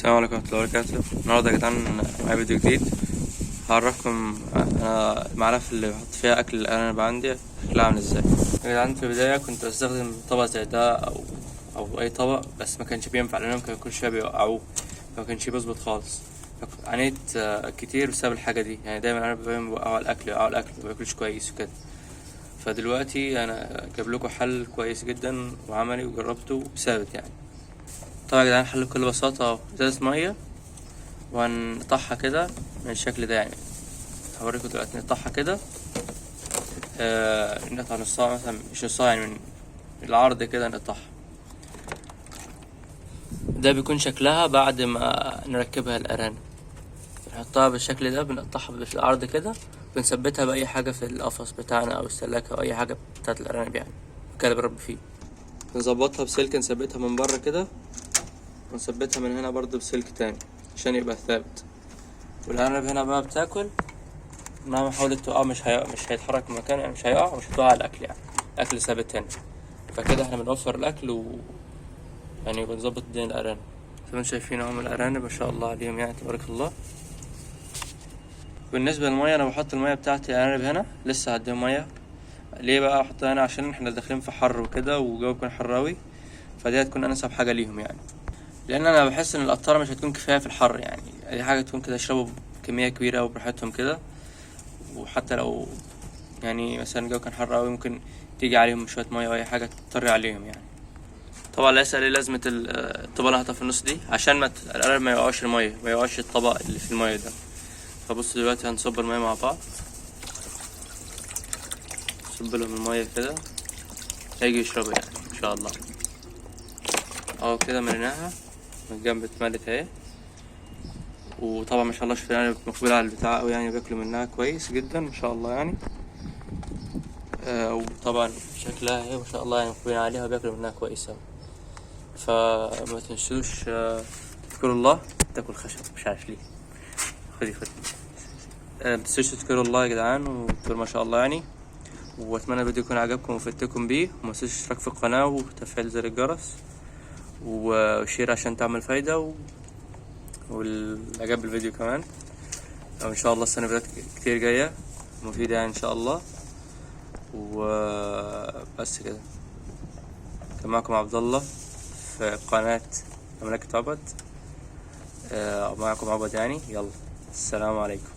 السلام عليكم ورحمة الله وبركاته. النهاردة يا جدعان معايا فيديو جديد، هعرفكم انا المعلقة اللي بحط فيها اكل الارانب عندي شكلها عامل ازاي. يا جدعان في البداية كنت بستخدم طبق زي ده او اي طبق، بس ما كانش بينفع لانهم كانوا كل شوية بيوقعوه، فما كانش بيظبط خالص. عانيت كتير بسبب الحاجة دي، يعني دايما الارانب بيوقعوا الاكل يوقعوا الاكل ما بياكلوش كويس وكده. فدلوقتي انا جايب لكم حل كويس جدا وعملي وجربته وثابت يعني. طبعا يا جدعان الحل بكل بساطة اهو، ازازة مية وهنقطعها كده من الشكل ده، يعني هوريكم دلوقتي. نقطعها كده، نقطع نصها مثلا، مش نصها يعني، من العرض كده نقطعها. ده بيكون شكلها بعد ما نركبها الأرانب. بنحطها بالشكل ده، بنقطعها بالعرض كده، بنثبتها بأي حاجة في القفص بتاعنا أو السلاكة أو أي حاجة بتاعت الأرانب، يعني المكان اللي بنربي فيه. نظبطها بسلك، نثبتها من بره كده، ونثبتها من هنا برضو بسلك تاني عشان يبقى ثابت. والأرنب هنا بقى بتاكل، مهما حاولت تقع مش هيتحرك من مكانه، يعني مش هيقع ومش هتقع على الأكل، يعني الأكل ثابت هنا. فكده احنا بنوفر الأكل و يعني بنظبط الدنيا الأرانب. زي ما انتم شايفين اهم الأرانب ما شاء الله عليهم، يعني تبارك الله. بالنسبة للمية، أنا بحط المية بتاعتي الأرانب هنا، لسه هديهم مية. ليه بقى أحطها هنا؟ عشان احنا داخلين في حر وكده، والجو بيكون حر أوي، فدي هتكون أنسب حاجة ليهم يعني. لأن أنا بحس إن القطارة مش هتكون كفاية في الحر، يعني أي حاجة تكون كده يشربوا بكمية كبيرة وبراحتهم كده. وحتى لو يعني مثلا الجو كان حر أوي، ممكن تيجي عليهم شوية مية أو أي حاجة تطري عليهم يعني. طبعا لا يسأل ايه لازمة الطبقة اللي حاططها في النص دي، عشان ما الأرانب ما يوقعوش المية، ما يوقعش الطبق اللي في المية ده. فبص دلوقتي هنصب المية مع بعض، نصب لهم المية كده هيجي يشربوا يعني إن شاء الله. اهو كده مليناها من الجنب، اتملت اهي. وطبعا ما شاء الله شوف الأرانب مقبلة على البتاع أوي، يعني بياكلوا منها كويس جدا ما شاء الله يعني. وطبعا شكلها اهي ما شاء الله، يعني مقبلين عليها وبياكلوا منها كويس أوي. فما تنسوش، تذكروا الله، تاكل خشب مش عارف ليه. خدي خدي. ما تنسوش تذكروا الله يا جدعان، وتقولوا ما شاء الله يعني. واتمنى الفيديو يكون عجبكم وفدتكم بيه، وما تنسوش الاشتراك في القناة وتفعيل زر الجرس وشير عشان تعمل فايدة والاعجاب بالفيديو كمان. وان شاء الله السنة فيديوهات كتير جاية مفيدة يعني ان شاء الله. وبس كده، كان معكم عبد الله في قناة مملكة عبد، معكم عبد يعني. يلا السلام عليكم.